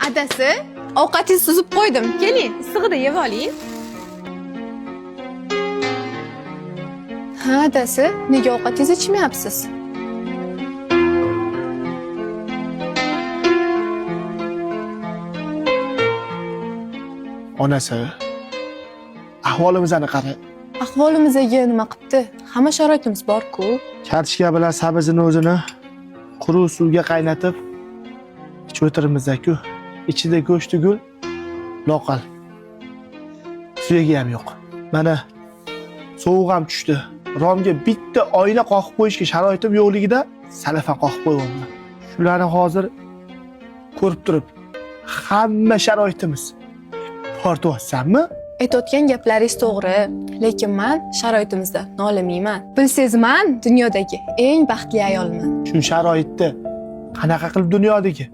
Adasi, ovqatingizni suzib qo'ydim. Keling, issig'ida yeb oling. Ha, adasi, nega ovqatingizni ichmayapsiz? Onasi, ahvolimizni qara. Ahvolimizga nima qilibdi? Hamma sharoitimiz bor-ku. Kartoshka bilan sabzini o'zini quruq suvga qaynatib ichib o'tiribmiz-ku. Ichida go'sht tugul, loqal. Suyagi ham yo'q. Mana sovuq ham tushdi. Romga bitta oyna qoqib qo'yishga sharoitim yo'qligida salafan qoqib qo'yyapman. Shularni hozir ko'rib turib hamma sharoitimiz tortyapsanmi? Aytayotgan gaplaringiz to'g'ri, lekin man sharoitimizdan nolimayman. Bilsangiz, man dunyodagi eng baxtli ayolman. Shu sharoitda qanaqa qilib dunyodagi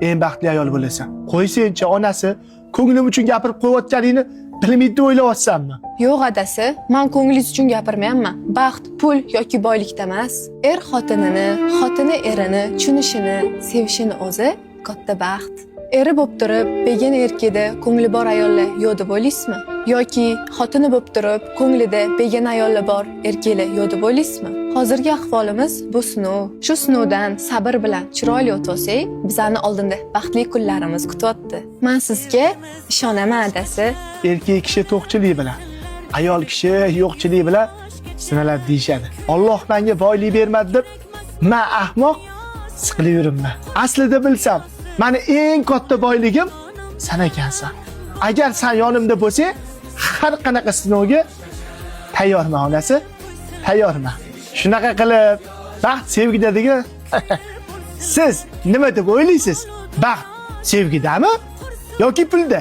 eng baxtli ayol bo'lasan? Qo'ysenchi onasi, ko'nglim uchun gapirib qo'yayotganingni bilmaydi deb o'ylayapsanmi? Yo'q adasi, man ko'nglingiz uchun gapirmayapman. Baxt pul yoki boylikda emas. Er xotinini, xotini erini tushunishini, sevishini o'zi katta baxt. Eri bo'lib turib, begona erkida ko'ngli bor ayollar yo'q deb o'ylaysizmi? Yoki xotini bo'lib turib, ko'nglida begona ayollar bor erkaklar yo'q deb o'ylaysizmi? Hozirgi ahvolimiz bu sinov. Shu sinovdan sabr bilan chiroyli o'tolsak, bizani oldinda baxtli kunlarimiz kutyapti. Man sizga ishonaman adasi. Erkak kishi to'qchilik bilan, ayol kishi yo'qchilik bilan sinaladi deyishadi. Alloh menga boylik bermadi deb man ahmoq siqilib yuribman. Aslida bilsam, mani eng katta boyligim san ekansan. Agar san yonimda bo'lsang, har qanaqa sinovga tayyorman onasi, tayyorman. Shunaqa qilib baxt sevgida degan siz nima deb o'ylaysiz? Baxt sevgidami yoki pulda?